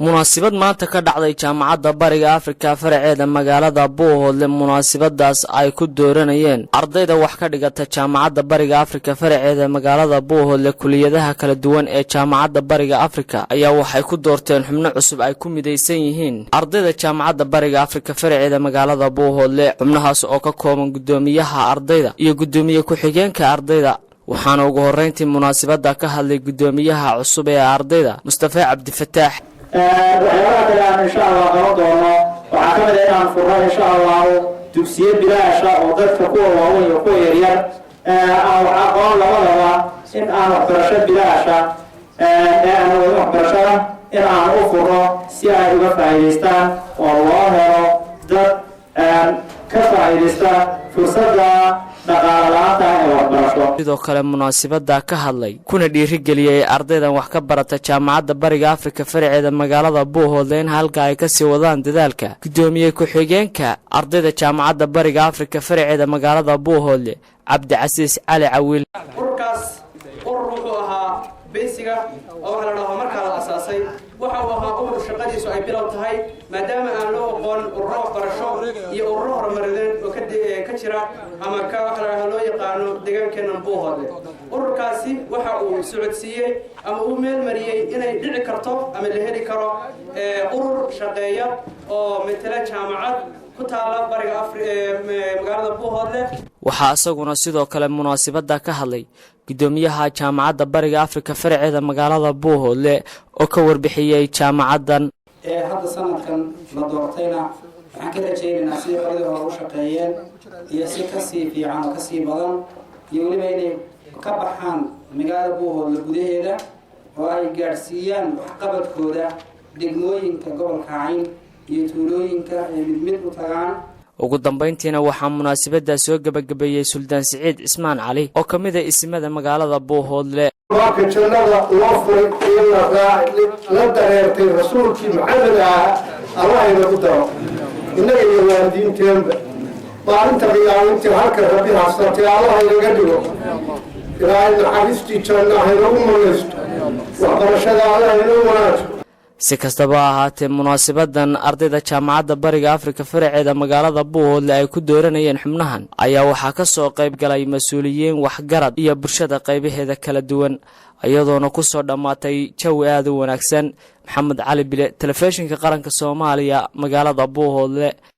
Munaasibad maanta ka dhacday Jaamacadda Bariga Afrika faraceeda magaalada Buuhoodle, munaasibadaas ay ku dooranayeen ardayda wax ka dhigata Jaamacadda Bariga Afrika faraceeda magaalada Buuhoodle kuliyadaha kala duwan ee Jaamacadda Bariga Afrika, ayaa waxay ku doorteen xubno cusub ay ku midaysan yihiin ardayda Jaamacadda Bariga Afrika faraceeda magaalada Buuhoodle, xubnahaas oo ka kooban guddoomiyaha ardayda iyo guddoomiye ku-xigeenka ardayda. Waxaana ugu horreyntii munaasibadda ka hadlay guddoomiyaha cusub ee ardayda, Mustafe Cabdifataax. Waxyaabaha kale aan insha Allah qaban doono waxaa ka mid ah inaan furno, insha Allahu, dugsiyo bilaasha oo dadka kuwa waaweyn iyo kuwa yaryar aan wax aqoon labadaba in aan waxbarasho bilaasha ee aan wadin waxbarashada in aan u furno si ay uga faa'iidaystaan oo loo helo dad ka faa'iidaysta fursadda dhaqaale la'aanta ee waxbarasho. Sidoo kale munaasibadda ka hadlay kuna dhiirigeliyey ardaydan wax ka barata Jaamacadda Bariga Afrika faraceeda magaalada Buuhoodle in halka ay kasii wadaan dadaalka, guddoomiye ku-xigeenka ardayda Jaamacadda Bariga Afrika faraceeda magaalada Buuhoodle, Cabdicasiis Cali Cawiil. Ururkaas urur wuxuu ahaa basic-ga oo waxa la dhaho markaa la asaasay waxa uu ahaa urur shaqadiisu ay bilow tahay, maadaama aan loo aqoon ururo waxbarasho iyo ururo horumarineed oo ka jira ama ka waxa la dhaha loo yaqaano deegaankeennan Buuhoodle. Ururkaasi waxa uu socodsiiyey ama uu meel mariyey inay dhici karto ama la heli karo urur shaqeeya oo matala jaamacad ku taala bariga magaalada Buuhoodle. Waxaa isaguna sidoo kale munaasibadda ka hadlay guddoomiyaha Jaamacadda Bariga Afrika faraceeda magaalada Buuhoodle oo ka warbixiyey jaamacaddan. Ee hadda sanadkan la doortayna waxaan ka rajaynaynaa sidii qoladii hore u shaqeeyeen iyo si kasii fiican oo kasii badan, iyo weliba inay ka baxaan magaalada Buuhoodle gudaheeda oo ay gaadhsiiyaan waxqabadkooda degmooyinka gobolka Cayn iyo tuulooyinka ay mid mid u tagaan. Ugu dambayntiina waxaa munaasabaddaa soo gebagabeeyey Suldaan Siciid Cismaan Cali oo ka mid ah isimada magaalada Buuhoodle. Baabka jannada loo furay ee la la dareertay rasuulkii Maxamed ahaa, Allah inagu daro innaga iyo waalidiinteenba. Maalinta qiyaamintii halka Rabbi habsatay Allah inaga dhigo. Ilaahay naxariistii janna haynagu manaysto, waxbarashada Allah inoo wanaajo. Si kastaba ha ahaatee, munaasibadan ardayda Jaamacadda Bariga Afrika faraceeda magaalada Buuhoodle ay ku dooranayeen xubnahan ayaa waxaa ka soo qayb galay mas-uuliyiin, waxgarad iyo bulshada qaybaheeda kala duwan, iyadoona ku soo dhammaatay jawi aada u wanaagsan. Maxamed Cali Bile, Telefishinka Qaranka Soomaaliya, magaalada Buuhoodle.